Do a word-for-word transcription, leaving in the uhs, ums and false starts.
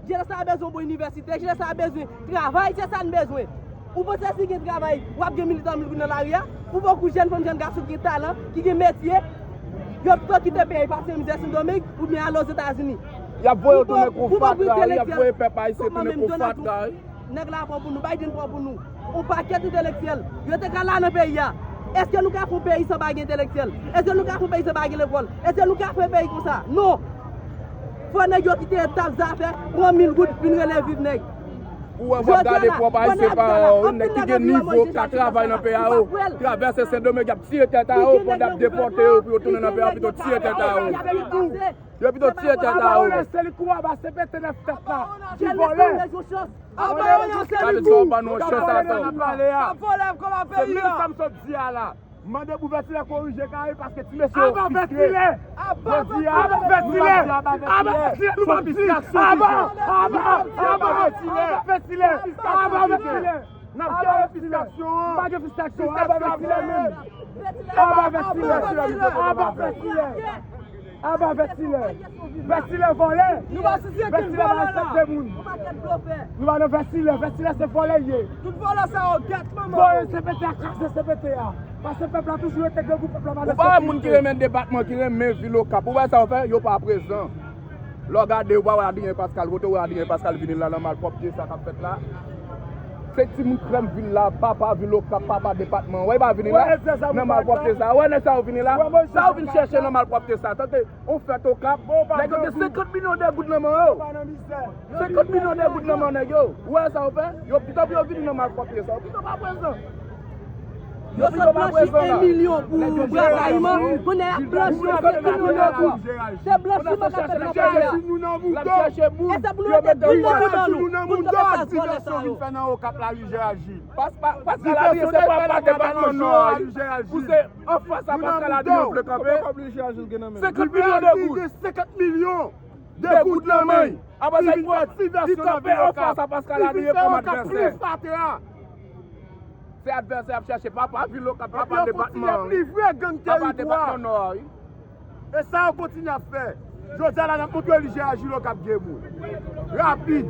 Jenès la bezwen bon inivèsite, jenès la bezwen travay, se sa n bezwen. Ou panse si gen travay, w ap gen militan mil goud nan lari a? Ou poko jèn fanm, jèn gason ki gen talan, ki gen metye, yo pito kite peyi pase mizè Sendomeng oubyen ale Ozetazini. Y ap voye yo tounen kou fatra, wi, y ap voye pèp ayisyen tounen kou fatra, wi. Nèg la pran pou nou, Biden pran pou nou. Yon pakèt entèlektyèl. Yo te ka la nan peyi a. Èske nou ka fè yon peyi san pa gen entèlektyèl? Èske nou ka fè yon peyi san pa gen lekòl? Èske nou ka fè yon peyi konsa? Non. Fò nèg yo kite etap zafè, pran mil goud, vin rele viv nèg. Ou wè, w ap gade pwòp ayisyen pa yo, wi, nèg ki gen nivo, ka travay nan peyi a yo, travèse Sendomeng, y ap tiye tèt a yo, pandan y ap depòte yo pou yo tounen nan peyi a yo, pito tiye tèt a yo. Yo pito tiye tèt a yo. Aba Onè, se li kou aba C P T nèf tèt la. Ki vòlè. Aba Onè, se li kou. Sa vle di w ban nou yon chans atò. Se menm sa m sot di a la. Mande pou Vètilè korije kare paske ti mesye yo fiske. Jodi a, nou pa di aba Vètilè. Aba Vètilè, nou pa di. Aba, aba, aba Vètilè. Aba Vètilè. N ap jere fiskasyon an. Pa gen fiskasyon, aba Vètilè menm. Aba Vètilè. Aba Vètilè. Aba Vètilè. Vètilè vòlè. Vètilè pa respekte moun. Nou pa nan Vètilè. Vètilè se vòlè l ye. Tout vòlè sa yo gèt manman. Vòlè C P T a, kraze C P T a. Paske pèp la toujou rete grangou, pèp la pa respekte. Ou pa wè moun ki renmen depatman, ki renmen vil Okap. Ou wè sa yo fè? Yo pa prezan. Lè w gade, ou pa wè Adrien Pascal, kote w wè Adrien Pascal vini la nan malpwòpte sa k ap fèt la? Se timoun krèm vil la, papa vil Okap, papa depatman. Wè, li pa vini la nan malpwòpte sa. Wè, nèg sa yo vini la. Sa yo vin chèche nan malpwòpte sa? Tande, yon fèt Okap, nèg yo gen senkant milyon de goud nan men yo. Senkant milyon de goud nan men nèg yo. Ou wè sa yo fè? Yo pito pou yo vini nan malpwòpte sa. Yo pito pa prezan. Yo sot blanchi en milyon pou brakayman, kounye a y ap blanchi yon senkant milyon de goud. Se blanchiman k ap fèt nan peyi a. E se pou nou mete tout nan bouda nou pou n kanpe fas vòlè sa yo. Pas-, pa-, Pascal Adrien se papa depatman Nò a, wi. Ou se anfas a Pascal Adrien w vle kanpe. Senkant milyon de goud. Senkant milyon de goud nan men l. Apre sa, li kanpe anfas a Pascal Adrien kòm advèsè. Se advèsè y ap chèche, papa vil Okap, papa depatman, papa depatman Nò a, wi. E sa yo kontinye ap fè. Jodi a la, n ap montre Elijah Agilon k ap gen moun. Rapid.